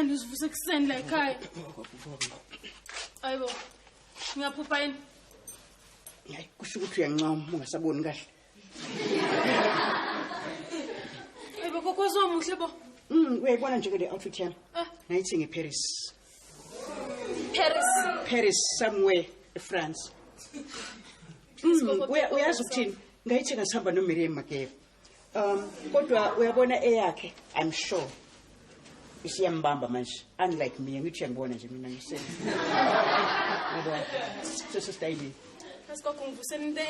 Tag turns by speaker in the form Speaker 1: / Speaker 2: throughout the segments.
Speaker 1: Ngiyathanda uzivusa ekuseni la ekhaya. Ayibo. Ngiyaphupha yini?
Speaker 2: Hayi kusho ukuthi uyancoma ungasaboni kahle.
Speaker 1: Ayibo gogo uzomuhle bo.
Speaker 2: Uyayibona nje ke le outfit yami. Ngayithenga eParis.
Speaker 1: Paris.
Speaker 2: Paris somewhere eFrance. Uyazi ukuthini? Ngayithenga sihamba noMiriam Makeba. Kodwa uyabona eyakhe, I'm sure. Isiyambamba manje. Unlike me, ngithi uyangibona nje mina ngisena. Yabona. Sesistayile.
Speaker 1: Asigogo ngivuseni into.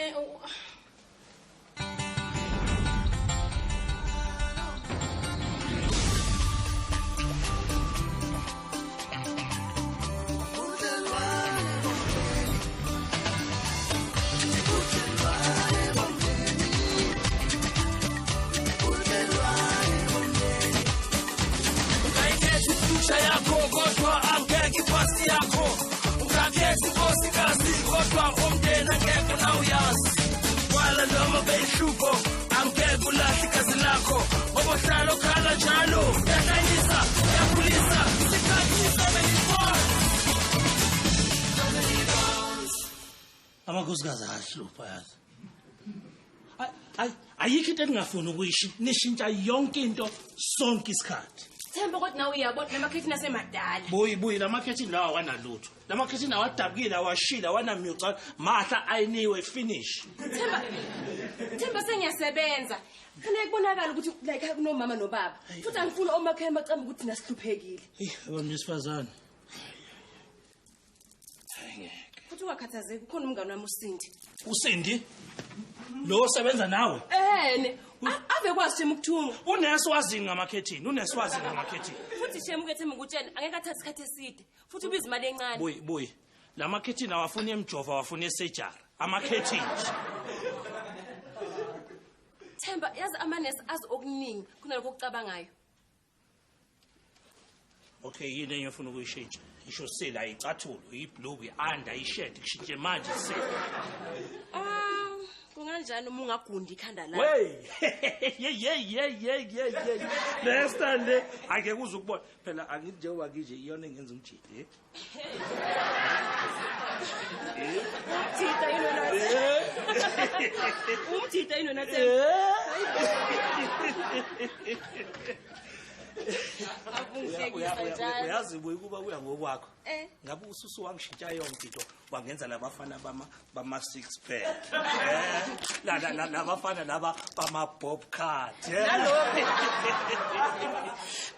Speaker 3: Amakhosikazi ahlupha yazi. Ayikho into engingafuni ukuyishintsha yonke into sonke isikhathi.
Speaker 4: Themba kodwa nawe uyabona lamakhethini asemadala.
Speaker 3: Buyi lamakhethini lawa awanalutho. Lamakhethini awadabukile awashile awanamyuca mahla ayiniwe finish.
Speaker 4: Themba sengiyasebenza. Kufanele kubonakala ukuthi like kunomama nobaba. Futhi angifuni omakhaya bacamba ukuthi nasihluphekile.
Speaker 3: Hey, abantu besifazane.
Speaker 4: Futhi ungakhathazeki ukhona umngane wami uSindi.
Speaker 3: uSindi? Lo osebenza nawe?
Speaker 4: Ehene. Ave kwazi shemu ukuthunga.
Speaker 3: Uneswazi ngamakhethini, uneswazi ngamakhethini.
Speaker 4: Futhi shemu ke Themba ukutshela angeke athathe isikhathi eside. Futhi ubiza imali encane.
Speaker 3: Buyi. Lamakhethini awafuni emjova, awafuni esejara. Amakhethini.
Speaker 4: Themba yazi amanesi azi okuningi kunalokho okucabangayo.
Speaker 3: Okay, yini enye ofuna ukuyishintsha? Isho sela icathulo, ibhlukwe, i-under, ishirt, kushintshe manje sela.
Speaker 4: Kunganjani uma ungagundi ikhanda lakho?
Speaker 3: Wey! Ye. Lesta le ake kuze ukubona. Phela angithi njengoba nginje iyona engenza umjidi, eh?
Speaker 4: Umjida yini wena? Umjida yini wena Themba?
Speaker 3: Uyazi buye kuba kuya ngokwakho. Ngabe ususu wangishintsha yonke into wangenza labafana bama six pack. La labafana laba bama bob cut.
Speaker 4: Nalokho.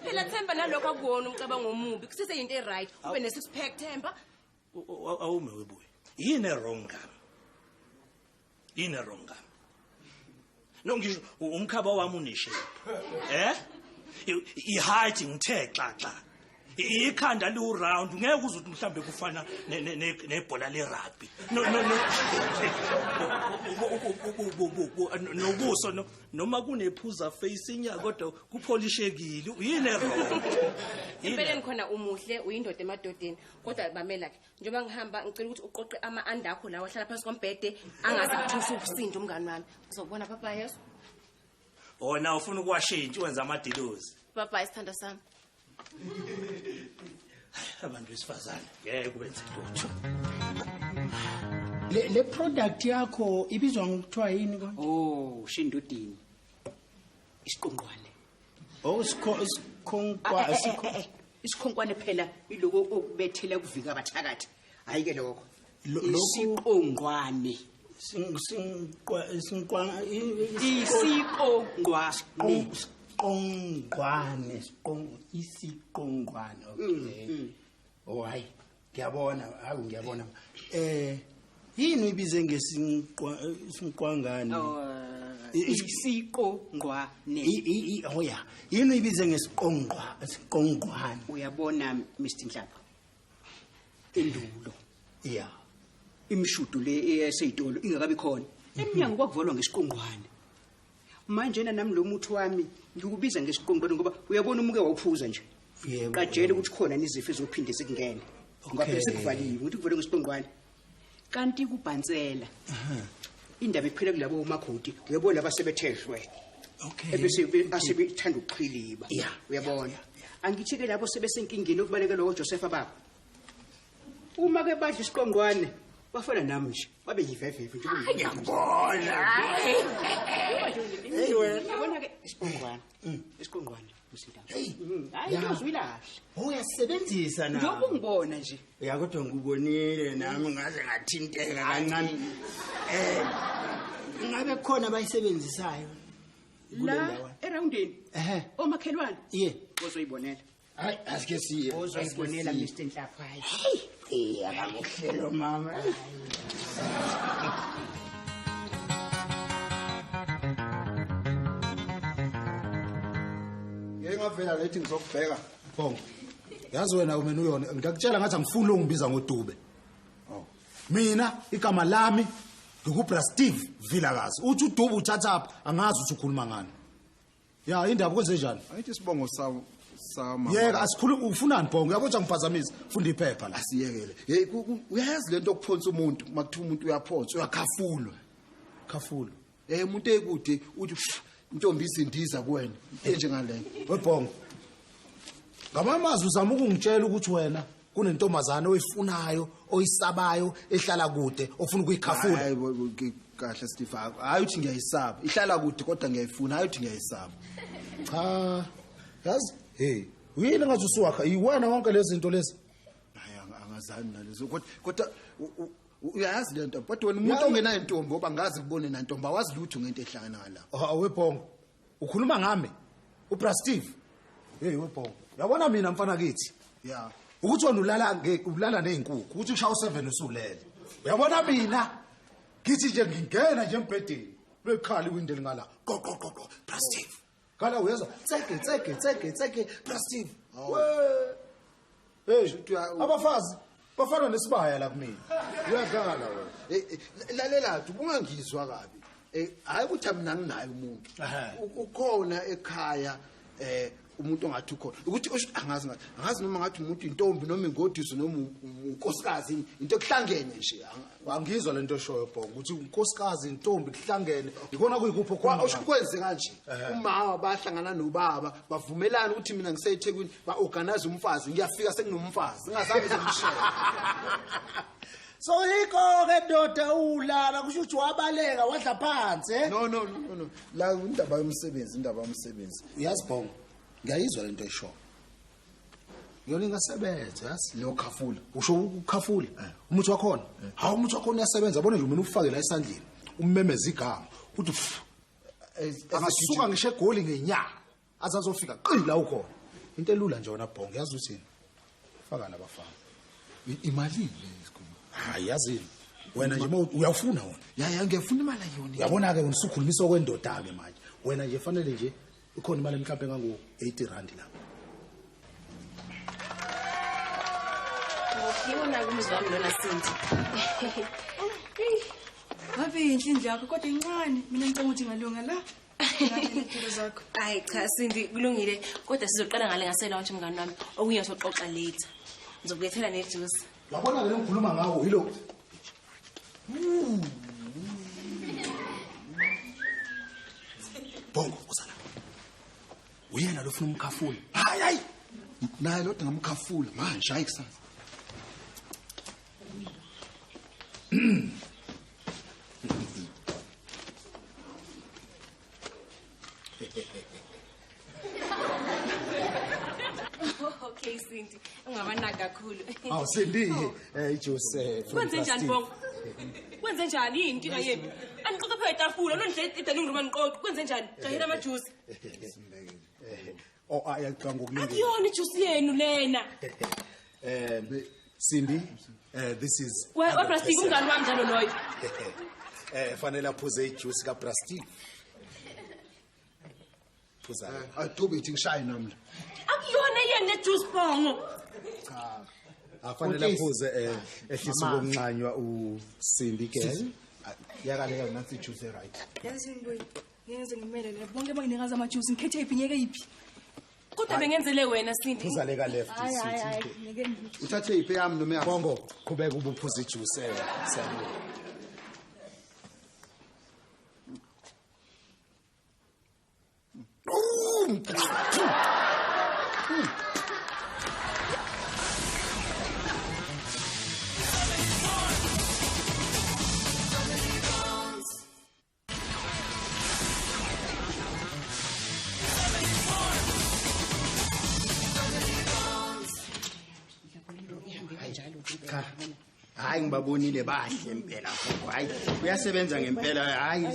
Speaker 4: Phela Themba nalokho akuwona umcabango omubi. Kusese into e-right. Ube ne six pack Themba.
Speaker 3: Awume webuye. Yini wrong ngami? Yini wrong ngami? No ngisho umkhaba wami uneshape. Eh? I-height ngithe xaxa. Ikhanda liwu round ngeke uze uthi mhlambe kufana nebhola le-rugby. No. Nobuso noma kunephuza face inya kodwa kupholishekile. Yini wrong?
Speaker 4: Empeleni khona umuhle uyindoda emadodeni kodwa bamela ke. Njengoba ngihamba ngicela ukuthi uqoqe ama-anda akho lawa ahlala phansi kombhede angaze akuthusa ubusindo umngani wami. Uzobona papa yeso.
Speaker 3: Wona ufuna ukuwashintsha wenza amadilozi.
Speaker 4: Bye bye sithando sami.
Speaker 3: Abantu besifazane ngeke kubenze lutho.
Speaker 5: Le product yakho ibizwa ngokuthiwa yini konje?
Speaker 2: Oh, shindudini. Isiqongqwane.
Speaker 5: Oh, isikhonkwane.
Speaker 2: Isikhonkwane phela iloko okubethela kuvika abathakathi. Hayi ke lokho. Isiqongqwane.
Speaker 5: Isiqongqwane. Isiqongqwane. Okay. Oh hayi, ngiyabona, hawu ngiyabona. Yini uyibize ngesiqongqwane?
Speaker 2: Isiqongqwane.
Speaker 5: Oh ya. Yini uyibize ngesiqongqwane?
Speaker 2: Uyabona Mr Nhlapho. Endulo.
Speaker 5: Yeah.
Speaker 2: Imishudu le eyaseyitolo ingakabi khona. Eminyango kwakuvalwa ngesiqongqwane. Manje nami lo muthi wami ngikubiza ngesiqongqwane ngoba uyabona umuke wawuphuza nje.
Speaker 5: Yebo.
Speaker 2: Qajele ukuthi khona izifo ezophinde sikungene. Ngoba phela sekuvaliwe ukuthi kuvalwe ngesiqongqwane. Kanti kubhansela. Indaba iphela kulabo umakhoti uyabona abasebetheshwe.
Speaker 5: Okay.
Speaker 2: Ebese asebethanda ukuxhiliba. Uyabona. Angithi-ke labo sebesenkingeni yokubalekela koJosepha babo. Uma ke badla isiqongqwane bafana nami nje, babe yiveveve nje.
Speaker 6: Ngiyakubona. Hey wena.
Speaker 2: Yabona ke isiqongqwane. Isiqongqwane msindaba. Hayi ngizwilahle.
Speaker 6: Uyasebenzisa na?
Speaker 2: Njengoba ungibona nje.
Speaker 6: Ya kodwa ngikubonile nami ngaze ngathinteka kancane. Ngabe khona abayisebenzisayo kule
Speaker 2: La
Speaker 6: ndawo?
Speaker 2: eroundini.
Speaker 6: Ehhe.
Speaker 2: Omakhelwane.
Speaker 6: Ye.
Speaker 2: Ozoyibonela.
Speaker 6: Hayi asike siye.
Speaker 2: Ozoyibonela Mr Nhlapho hayi.
Speaker 6: Hey, akakuhlelo mama.
Speaker 7: Ngeke ngavela lethi ngizokubheka.
Speaker 8: Bongo. Yazi wena umena uyona ngiyakutshela ngathi angifuni lo ngibiza ngoDube.
Speaker 7: Oh.
Speaker 8: Mina igama lami ngikuBra Steve Vilakazi. Uthi uDube uthatha apha angazi ukuthi ukhuluma ngani. Ya indaba kwenze njani?
Speaker 7: Ayithi isibongo sawo sama.
Speaker 8: Yeka asikhulu ufunani Bongo uyabona ukuthi angiphazamisa funda iphepha la.
Speaker 7: Asiyekele. Hey uyayazi lento okuphonsa umuntu makuthiwa umuntu uyaphonsa uyakhafulwa.
Speaker 8: Khafulwa.
Speaker 7: Umuntu ekude uthi intombi isindiza kuwena enjengaleyo.
Speaker 8: Webhongo. Ngamamazi uzama ukungitshela ukuthi wena kunentombazana oyifunayo oyisabayo ehlala kude ofuna ukuyikhafula.
Speaker 7: Hayi kahle Steve hayi uthi ngiyayisaba. Ihlala kude kodwa ngiyayifuna hayi uthi ngiyayisaba.
Speaker 8: Cha. Yazi hey uyini ngathi usuwakha iwena wonke lezi zinto lezi.
Speaker 7: Hayi angazani nalezo kodwa uyayazi lento kodwa wena umuntu ongenayo intombi ngoba ngazi kubone nantombi awazi lutho ngento ehlangana ngala.
Speaker 8: Awebhongo. Ukhuluma ngami uBra Steve. Hey webhongo. Uyabona mina mfana kithi.
Speaker 7: Yeah.
Speaker 8: Ukuthi wena ulala ulala nezinkukhu ukuthi ushaya u7 usulele. Uyabona mina ngithi nje ngingena nje embhedeni bekhala iwindi lingala. Go go go go Bra Steve. Kala uyezwa tseke tseke tseke tseke Bra Steve. Hey abafazi bafana nesibaya la kumina. Uyadlala wena.
Speaker 7: Lalela ungangizwa kabi. Hayi ukuthi mina nginayo umuntu. Ukhona ekhaya umuntu ongathi ukhona ukuthi angazi ngathi angazi noma ngathi umuntu intombi noma ingodiso noma unkosikazi into ekuhlangene nje.
Speaker 8: Angizwa lento eshoyo Bongo ukuthi unkosikazi intombi kuhlangene ikona kuyikupho
Speaker 7: khona usho kwenze kanje umama bahlangana nobaba bavumelana ukuthi mina ngiseThekwini ba-organize umfazi ngiyafika sekunomfazi ngingazange ngimshele.
Speaker 8: So yikho ke ndoda ulala kusho ukuthi wabaleka wadla phansi.
Speaker 7: No no no no la indaba yomsebenzi indaba yomsebenzi.
Speaker 8: Uyazi Bongo ngiyayizwa lento esho. Yona ingasebenza yazi
Speaker 7: leyo khafula.
Speaker 8: Usho ukukhafula umuthi wakhona. Hawu umuthi wakhona uyasebenza yabona nje mina ufake la esandleni ummemeza igama uthi angasuka ngisho egoli ngenyanga azazofika qila ukhona. Into elula nje wona Bongo yazi uthini? Faka labafana.
Speaker 7: Imali le isikhulu.
Speaker 8: Hayi yazini wena nje uyawufuna wona.
Speaker 7: Ya ngiyafuna imali yona.
Speaker 8: Uyabona ke wena usukhulumisa okwendoda ke manje. Wena nje fanele nje ikhona imali mhlawumbe engango 80 rand lapha.
Speaker 4: Ngiyona kumzi wami lona Sindi.
Speaker 1: Ngabe inhle indlu yakho kodwa incane mina ngicela ukuthi ngalunga la. Ngale zakho.
Speaker 4: Hayi cha Sindi kulungile kodwa sizoqala ngale ngase lounge mngani wami okunye soxoxa later. Ngizokulethela nejuice.
Speaker 8: Yabona ke ngikhuluma ngawo yilo. Bongo usala. Uyena lo ufuna umkhafula.
Speaker 7: Hayi hayi. Naye lo ngamkhafula manje hayi kusasa.
Speaker 4: Okay Sindi, ungabanaki kakhulu.
Speaker 8: Awu Sindi, ijuice.
Speaker 4: Kwenze njani Bongo? Kwenze njani yini inkinga yenu? Aniqoqe phela itafula, nondle idining room aniqoqe. Kwenze njani? Jahela ama juice.
Speaker 8: Oh ayaqanga ngokulungile.
Speaker 4: Akuyona ijuice yenu lena.
Speaker 8: Sindi, this is
Speaker 4: Wa Bra Steve umngani wami njalo loyo.
Speaker 8: Fanele aphuze ijuice ka Bra Steve. Phuza.
Speaker 7: Adubi ithi ngishaye nami la.
Speaker 4: Akuyona yena nejuice Bongo.
Speaker 7: Cha.
Speaker 8: Afanele aphuze ehlisa ukunxanywa uSindi ke.
Speaker 7: Yakaleka nansi ijuice right.
Speaker 1: Yazi ngibuye. Ngiyenze ngimele le bonke banginikaza ama juice ngikhethe iphi ngeke iphi.
Speaker 4: Kodwa bengenzele wena Sindi.
Speaker 8: Phuza leka left
Speaker 1: Hayi ngeke.
Speaker 7: Uthathe iphi yami noma yakho?
Speaker 8: Bongo qhubeka ubuphuza ijuice siyabonga.
Speaker 6: Hayi ngibabonile bahle impela gogo. Hayi uyasebenza ngempela. Hayi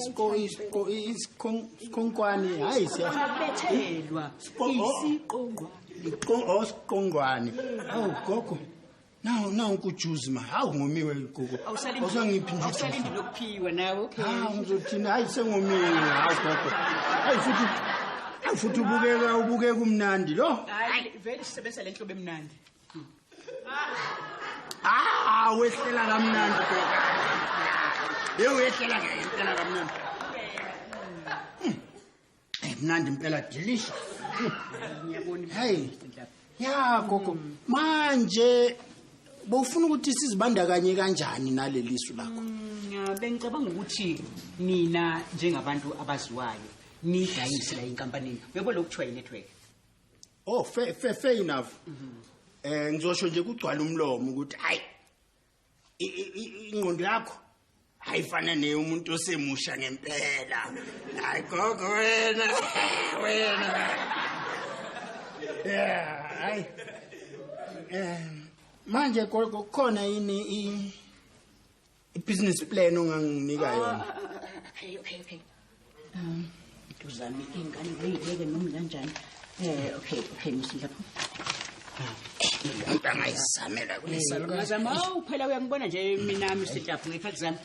Speaker 6: isikhonkwane. Hayi
Speaker 2: siyabethelwa. Isiqongqwane.
Speaker 6: Isiqongqwane. Awu gogo. Nawu kujuice ma. Hawu ngomiwe gogo.
Speaker 2: Awusangiphi nje. Awusalindi lokuphiwa nawe okay.
Speaker 6: Hawu ngizothini? Hayi sengomiwe. Hawu gogo. Hayi futhi ubukeka umnandi lo.
Speaker 2: Hayi vele sisebenzisa le nhlobo emnandi.
Speaker 6: Ah wehlela kamnandi gogo. Hey wehlela ngempela kamnandi. Mnandi impela delicious.
Speaker 2: Ngiyabona.
Speaker 6: Hey. Ya gogo manje bofuna ukuthi sizibandakanye kanjani nalelisu lakho?
Speaker 2: Bengicabanga ukuthi nina njengabantu abaziwayo nidayise la inkampanini. Uyabona lokuthiwa i-network.
Speaker 6: Oh fair enough. Ngizosho nje kugcwala umlomo ukuthi hayi ingqondo yakho ayifana neyomuntu osemusha ngempela. Hayi gogo wena. Yeah, hayi. Manje gogo kukhona yini i-business plan onganginika yona?
Speaker 2: Okay. Uzami ingane ngiyibeke noma kanjani? Okay msilapho.
Speaker 6: Umuntu angayizamela kulesalukazi.
Speaker 2: Ngazama phela uyangibona nje mina Mr. Hlapho ngekhathi zami.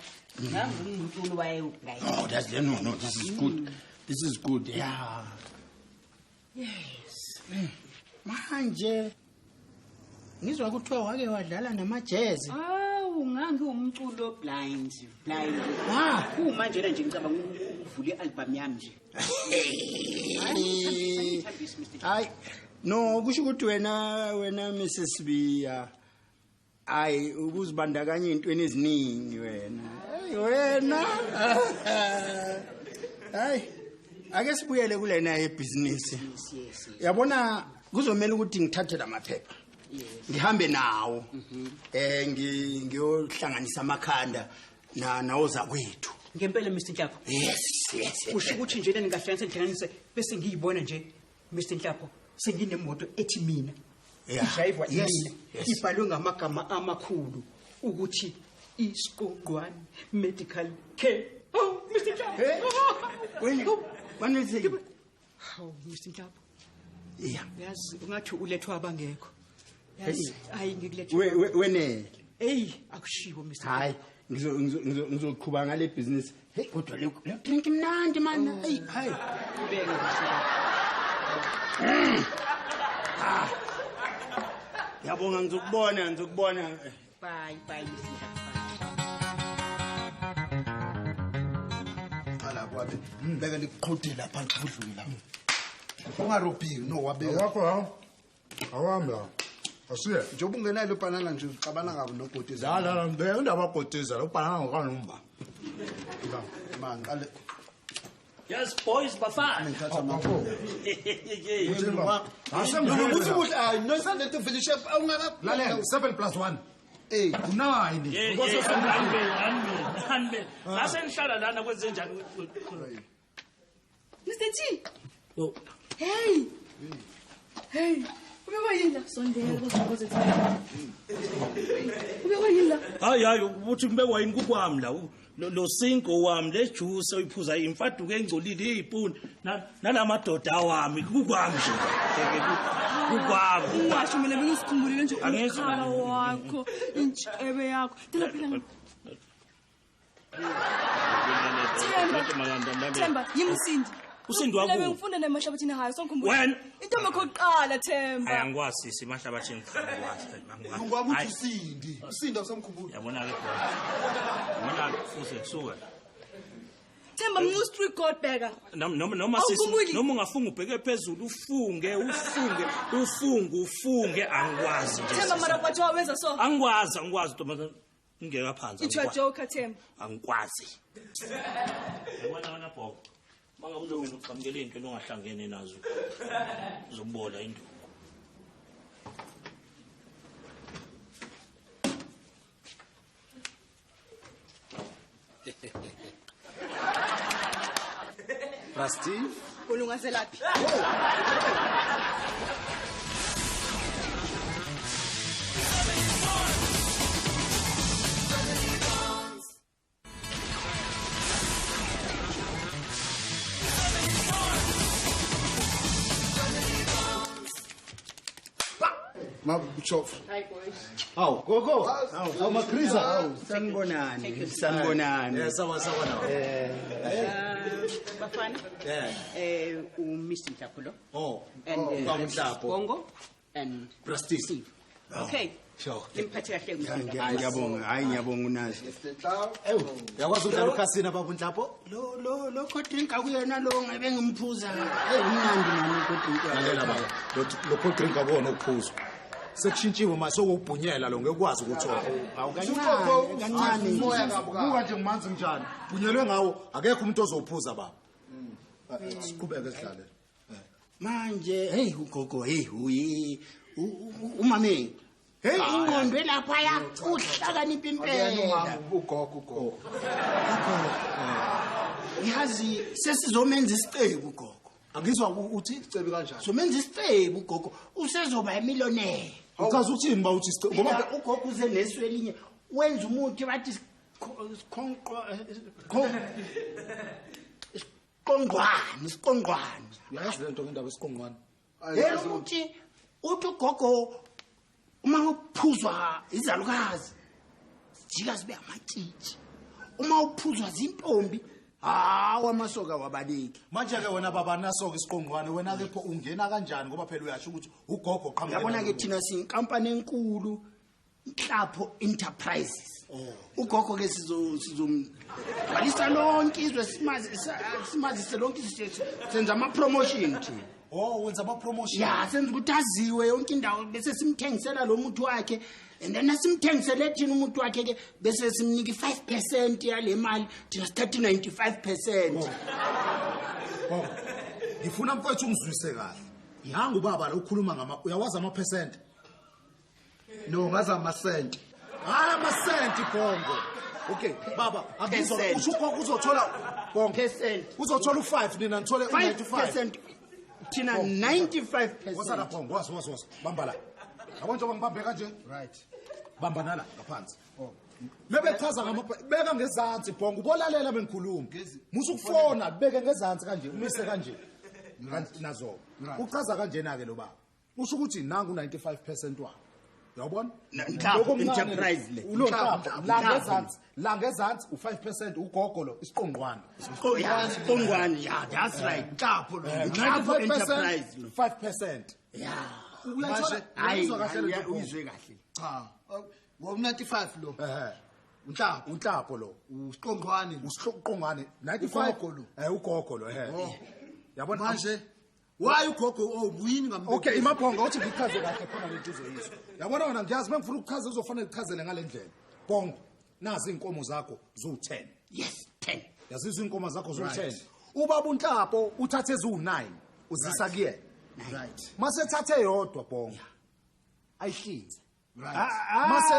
Speaker 2: Ngangumuntu waye blind.
Speaker 6: Oh that's no this is good. This is good. Yeah.
Speaker 2: Yes.
Speaker 6: Manje ngizwa kuthiwa wake wadlala namajezi.
Speaker 2: Awu ngangiwumculo blind.
Speaker 6: Ah,
Speaker 2: kumanje nje ngicabanga ukuvula ialbum yami nje.
Speaker 6: Hayi no kusho ukuthi wena Mrs Biya hayi ukuzibandakanya ezintweni eziningi wena. Hey wena. Hayi ake sibuyele kulena yebusiness.
Speaker 2: Yes.
Speaker 6: Yabona kuzomela ukuthi ngithathe lamaphepha. Ngihambe nawo. Ngiyohlanganisa amakhanda nawoza kwethu.
Speaker 2: Ngempela Mr Nhlapho.
Speaker 6: Yes.
Speaker 2: Kusho ukuthi nje ningahlanganisa ngihlanganise bese ngiyibona nje Mr Nhlapho senginemoto ethi mina. Idriver mina. Ibhalwe ngamagama amakhulu ukuthi Isiqongqwane Medical Care. Oh Mr Nhlapho.
Speaker 6: Wena
Speaker 2: Hawu Mr Nhlapho.
Speaker 6: Yeah.
Speaker 2: Yazi ungathi ulethwa abangekho. Yazi hayi ngikulethe.
Speaker 6: Wenele.
Speaker 2: Hey akushiwo Mr.
Speaker 6: Hayi ngizoqhuba ngale business. Hey kodwa le drink imnandi man. Hey hayi.
Speaker 2: Ubeke
Speaker 6: Mr. Yabonga ngizokubona.
Speaker 2: Bye bye Mr.
Speaker 7: Qala kwabe beke liqhudile lapha ngidlule lapha. Ungarobhiwe no wabeka.
Speaker 8: Awakho ha. Awami la. Asiye.
Speaker 7: Njengoba ungenayo ibhanana nje uxabana kabi nogodiza.
Speaker 8: La ngeke indaba godiza lo bhanana ngokanomba.
Speaker 7: La man qale.
Speaker 3: Yes boys bafana.
Speaker 7: Ngithatha amapho. Ukuthi kuhle hayi no sande to finish up awungaka.
Speaker 8: Lalela 7 + 1.
Speaker 7: Eh
Speaker 8: 9.
Speaker 3: Anbe. Ngasengihlala lana kwenze njani?
Speaker 1: Mr T.
Speaker 3: Oh.
Speaker 1: Hey. Hey. Ubekwa yini la? Sondela kuzokoze thina. Ubekwa yini la?
Speaker 3: Hayi ukuthi ngibekwa yini kukwami la. Lo sinko wami le juice oyiphuza imfaduko engcolile izipuni nalamadoda awami kukwami nje. Kukwami.
Speaker 1: Ungasho mina bengisikhumbulile nje umkhala wakho, intshebe yakho. Phela phela. Themba, yimsindi.
Speaker 3: Usindi wakho.
Speaker 1: Mina bengifunda nemahlabathini hayi songikhumbula.
Speaker 3: Wena
Speaker 1: intombi yakho kuqala Themba.
Speaker 3: Hayi angikwazi sisi emahlabathini angikwazi.
Speaker 7: Ngikwazi ukuthi usindi. Usindi awusamkhumbuli.
Speaker 3: Yabona ke bro. Yabona futhi kusuka.
Speaker 1: Themba mngu street god bheka.
Speaker 3: Noma sisi noma ungafunga ubheke phezulu ufunge ufunge angikwazi nje.
Speaker 1: Themba mara kwathi wawenza so.
Speaker 3: Angikwazi ntombazana. Ngingeka phansi.
Speaker 1: It's a joke Themba.
Speaker 3: Angikwazi. Yabona wena bhoko. Manga uzowena uqhamukela into ongahlangene nazo. Uzobola induku.
Speaker 8: Rusty?
Speaker 1: Ulungazelaphi?
Speaker 7: Mabuchofu.
Speaker 2: Hi boys.
Speaker 8: Hawu gogo. Hawu Makriza.
Speaker 6: Sanibonani. Sanibonani.
Speaker 8: Eh sawa sawa na.
Speaker 2: Bafana.
Speaker 8: Yeah.
Speaker 2: Mr. Nhlapo lo.
Speaker 8: Oh.
Speaker 2: And
Speaker 8: Nhlapo.
Speaker 2: Bongo and
Speaker 8: Steve.
Speaker 2: Okay.
Speaker 8: Sure.
Speaker 2: Nimphathe kahle Mr.
Speaker 6: Ngiyabonga. Hayi ngiyabonga unazi.
Speaker 8: Ewu, uyakwazi ukudlala ukhasina baba Nhlapo?
Speaker 5: Lo cold drink akuyena lo ngabe ngimphuza. Hey umnandi mani cold drink.
Speaker 8: Lalela baba. Lo cold drink akubona ukuphuzwa. Sekushintshiwe mase sokubhunyela lo ngeke ukwazi ukuthola.
Speaker 6: Awukancane, kancane.
Speaker 8: Buka nje ngimanzi njani. Bhunyelwe ngawo akekho umuntu ozophuza baba. Siqhubeke sidlale.
Speaker 5: Manje hey ugogo hey uyi umame. Hey ingqondo elapha ya uhlakanipha impela.
Speaker 7: Ugogo.
Speaker 5: Yazi sesizomenza isicebu ugogo.
Speaker 8: Angizwa uthi
Speaker 7: isicebu kanjani?
Speaker 5: Somenza isicebu ugogo usezoba imillionaire.
Speaker 8: Uchaza uthini ba uthi isicebu?
Speaker 5: Ngoba ugogo uze nesu elinye wenza umuthi bathi siqongqwane.
Speaker 8: Uyazi lento ngendaba esiqongqwane.
Speaker 5: Hey umuthi uthi ugogo uma uphuzwa izalukazi sijika sibe amatshitshi. Uma uphuzwa zintombi hawu amasoka wabaleki.
Speaker 8: Manje ke wena baba nasoka isiqongqwane wena ke pho ungena kanjani ngoba phela uyasho ukuthi ugogo qhamuka.
Speaker 5: Yabona ke thina siyinkampani enkulu Nhlapo Enterprises. Ugogo ke sizomgcwalisa lonke izwe simazise lonke izwe senza ama promotion thina.
Speaker 8: Oh wenza ama promotion.
Speaker 5: Ya senza ukuthi aziwe yonke indawo bese simthengisela lo muntu wakhe and then asimthengisele thina umuntu wakhe ke bese simnika 5% yale mali thina sithatha 95%.
Speaker 8: Oh. Ngifuna mfowethu ungizwise kahle. Ihanga ubaba lo ukhuluma ngama uyawazi ama percent?
Speaker 7: No ngaza ama cent.
Speaker 8: Hayi ama cent bongo. Okay baba akuzwa usho ugogo uzothola bongo
Speaker 5: percent.
Speaker 8: Uzothola u5 nina nithole u95%.
Speaker 5: Thina 95%.
Speaker 8: Wosala bongo was bamba la. Yabo njengoba ngibambe kanje.
Speaker 7: Right.
Speaker 8: Bamba nala ngaphansi. Oh. Bebechaza ngama beka ngezansi bongo ubolalela bengikhuluma. Musu ukufona beke ngezansi kanje umise kanje. Nazo. Uchaza kanjena ke lo baba. Usho ukuthi nangu 95% wakhe. Uyabona?
Speaker 5: Nhlapo Enterprise le.
Speaker 8: Ulo la ngezansi u5% ugogo lo isiqongqwane.
Speaker 5: Isiqongqwane yeah that's right. Nhlapo lo. Nhlapo Enterprise lo.
Speaker 8: 5%.
Speaker 5: Yeah.
Speaker 7: Uyizwa
Speaker 5: kahle uyizwe kahle.
Speaker 7: Cha. Ngo95 lo. Unhlapo.
Speaker 8: Unhlapo lo.
Speaker 7: Usiqongqwane.
Speaker 8: Usiqongqwane 95 lo. Ugogo lo Yabona
Speaker 7: manje why ugogo obuyini ngambe.
Speaker 8: Okay imabhongo uthi ngichaze kahle khona lento uzoyizwa. Yabona wena ngiyazi mengifuna ukuchaza uzofanele ngichazele ngalendlela. Bongo nazi inkomo zakho zu10.
Speaker 5: Yes 10.
Speaker 8: Yazizwa inkomo zakho zu10. Ubaba uNhlapo uthathe zu9 uzisa kuyena.
Speaker 7: Right.
Speaker 8: Mase thathe yodwa bongo. Ayihlinze.
Speaker 7: Right.
Speaker 8: Mase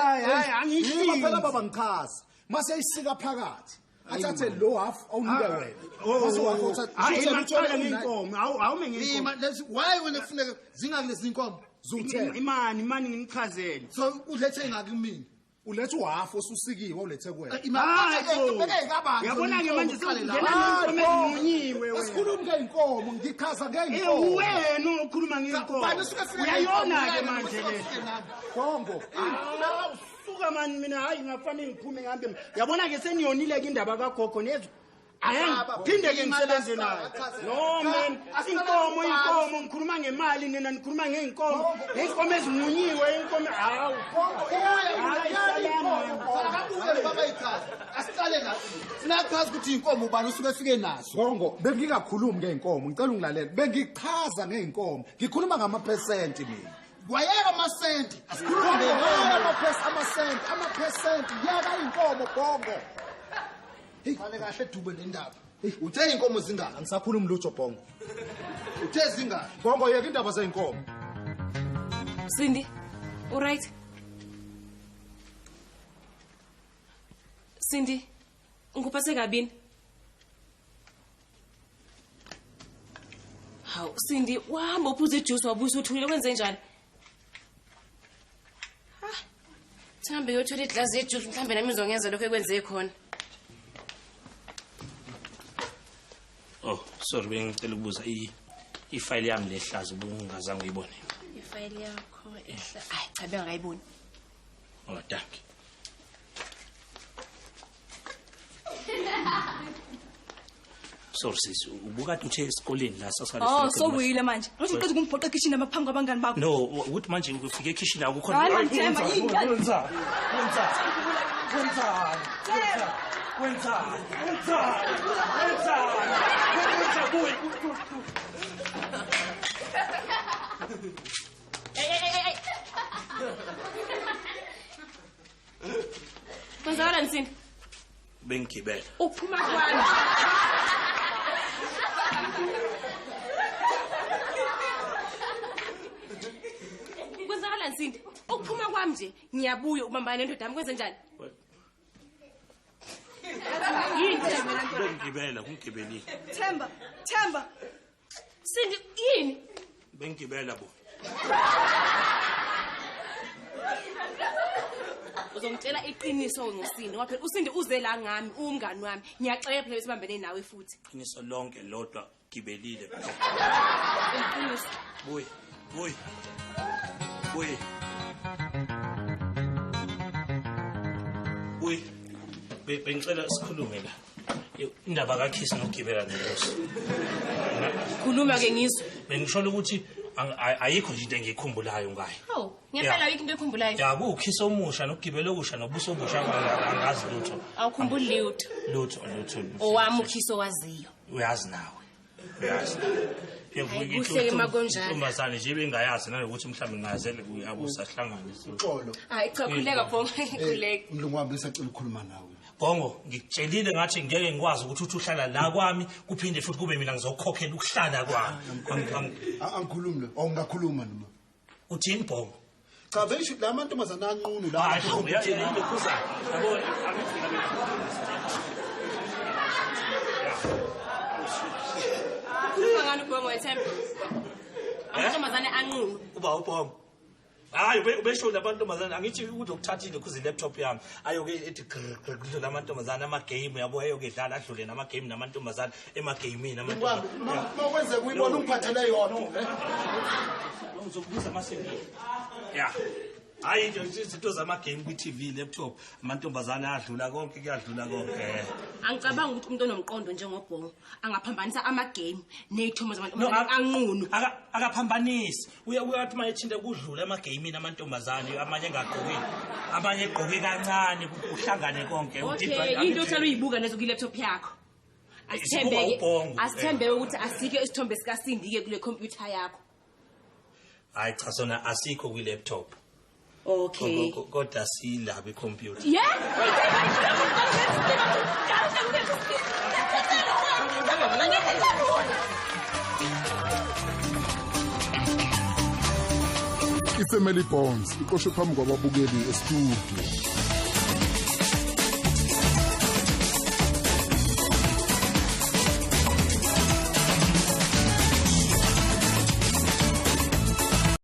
Speaker 5: angihlinze.
Speaker 8: Phela baba ngichaza. Mase ayisika phakathi. Athathe lo half awunike wena. Mase half uthathe.
Speaker 5: Hayi maqala ngenkomo. Awume ngenkomo.
Speaker 7: Why wena kufuneka zingakulezi inkomo?
Speaker 8: Zu10.
Speaker 5: Imani nginichazele.
Speaker 7: So ulethe ingaki kumina?
Speaker 8: Ulethe uhalf osusikiwe ulethe kuwena.
Speaker 5: Yabona ke manje sengena nenkomo ezinqunyiwe wena.
Speaker 8: Asikhulumi ngeinkomo ngichaza ngeinkomo.
Speaker 5: Wena ukhuluma ngeinkomo. Uyayona ke manje le.
Speaker 8: Bongo.
Speaker 5: Suka mani mina hayi ngafanele ngiphume ngihambe. Yabona ke seniyonile ke indaba kagogo nezwe. Ayangiphinde ke ngisebenze nayo. No man, inkomo ngikhuluma ngemali nina nikhuluma ngeinkomo. Inkomo ezinqunyiwe inkomo hawu.
Speaker 7: Akabuke baba ichaza. Asiqale la. Sinachaza ukuthi inkomo ubani usuke efike naso.
Speaker 8: Bongo, bengingakhulumi ngeinkomo, ngicela ungilalele. Bengichaza ngeinkomo. Ngikhuluma ngama percent mina.
Speaker 7: Wayeka amasenti. Asikhuluma
Speaker 8: ngama amasenti. Yeka inkomo bongo.
Speaker 7: Qale kahle dube nendaba. Uthe inkomo zingaka?
Speaker 8: Angisakhulumi lutho bongo.
Speaker 7: Uthe zingaka?
Speaker 8: Bongo yeka indaba zeinkomo.
Speaker 4: Cindy, all right? Cindy, ngikuphathe kabini? Hawu Cindy, wahamba uphuza ijuice wabuya uthulile kwenze njani? Ha. Thambe yothola iglasi yejuice mhlambe nami ngizongenza lokho ekwenze khona.
Speaker 3: Oh, sorry bengicela ukubuza ifile yami lehlazo ubungazange uyibone.
Speaker 4: Ifayili yakho ehla. Hayi cha bengayiboni.
Speaker 3: Oh, dankie. Sorry sis, ubukade uthe esikoleni la sasale.
Speaker 1: Oh, sobuyile manje. Uthi uqeda ukumphoqa ekitchen amaphambi kwabangani bakho.
Speaker 3: No, ukuthi manje ufike ekitchen akukhona.
Speaker 1: Hayi man Themba, yini?
Speaker 3: Wenzani? Wenzani? Wenzani? Wenzani? Wenzani? Wenzani? Wenzani?
Speaker 4: Hey hey hey hey. Kwenzakalani Sindi?
Speaker 3: Bengigibela.
Speaker 4: Uphuma kwami. Kwenzakalani Sindi? Ukuphuma kwami nje ngiyabuya ubambana nendoda yami kwenze njani? Yini Themba?
Speaker 3: Bengigibela, ngigibelile.
Speaker 1: Themba, Themba.
Speaker 4: Sindi yini?
Speaker 3: Bengigibela bo.
Speaker 4: Uzongitshela iqiniso ngoSindi ngoba phela uSindi uze la ngami, umngani wami. Ngiyaxela phela sibambene nawe futhi.
Speaker 3: Iqiniso lonke lodwa gibelile.
Speaker 4: Iqiniso.
Speaker 3: Buy, buy. Buy. Buy. Bengicela sikhulume la. Indaba kaKhisi nokugibela nenkosi.
Speaker 4: Khuluma ke ngizwe.
Speaker 3: Bengisho ukuthi ayikho nje into engikhumbulayo ngayo.
Speaker 4: Hawu, ngempela ayikho into ekhumbulayo.
Speaker 3: Ya, kuwukhisa omusha nokugibela okusha nobuso obusha angazi lutho.
Speaker 4: Awukhumbuli lutho.
Speaker 3: Lutho, lutho.
Speaker 4: Owami ukhiso waziyo.
Speaker 3: Uyazi nawe. Uyazi.
Speaker 4: Kuhle ke makonjalo.
Speaker 3: Intombazane nje bengayazi nanokuthi mhlawumbe ngazele kuyabo sahlangane.
Speaker 7: Uxolo.
Speaker 4: Hayi cha khuleka Bhongo, khuleka.
Speaker 7: Mlungu wami besacela ukukhuluma nawe.
Speaker 3: Bhongo, ngikutshelile ngathi ngeke ngikwazi ukuthi uthi uhlala la kwami kuphinde futhi kube mina ngizokukhokhela ukuhlala kwami.
Speaker 7: Angikhulumi lo, awungakhuluma noma.
Speaker 3: Uthini Bhongo?
Speaker 7: Cha besho la mantombazana anqunu la.
Speaker 3: Hayi, uyazi yabo.
Speaker 4: Khuluma ngani uBhongo wethemba? Amantombazane anqunu.
Speaker 3: Uba uBhongo. Hayi ubesho labantombazane angithi uzokuthatha ile kuze laptop yami ayoke ethi grrr lamantombazane ama game yabo ayoke dlala adlule nama game namantombazane emagamini
Speaker 7: namantombazane. Mawukwenzeka uyibona ungiphathele yona.
Speaker 3: Ngizokubuza masengile. Ya. Hayi nje izinto zama game ku TV laptop amantombazane adlula konke kuyadlula konke.
Speaker 4: Angicabanga ukuthi umuntu onomqondo njengoBhongo angaphambanisa ama game nezithombe zamantombazane anqunu.
Speaker 3: Akaphambanisi. Uyathi mayethinta kudlula ama game namantombazane amanye engagqokile. Abanye egqoke kancane kuhlangane konke.
Speaker 4: Okay, into othanda uyibuka lezo ku laptop yakho. Asithembeke. Asithembeke ukuthi asikho isithombe sika Sindi ke kule computer yakho.
Speaker 3: Hayi cha sona asikho kwi laptop.
Speaker 4: Okay.
Speaker 3: Kodwa silaba ikhompyutha.
Speaker 4: Yeah.
Speaker 9: iFamily Bonds iqoshwe phambi kwababukeli estudio.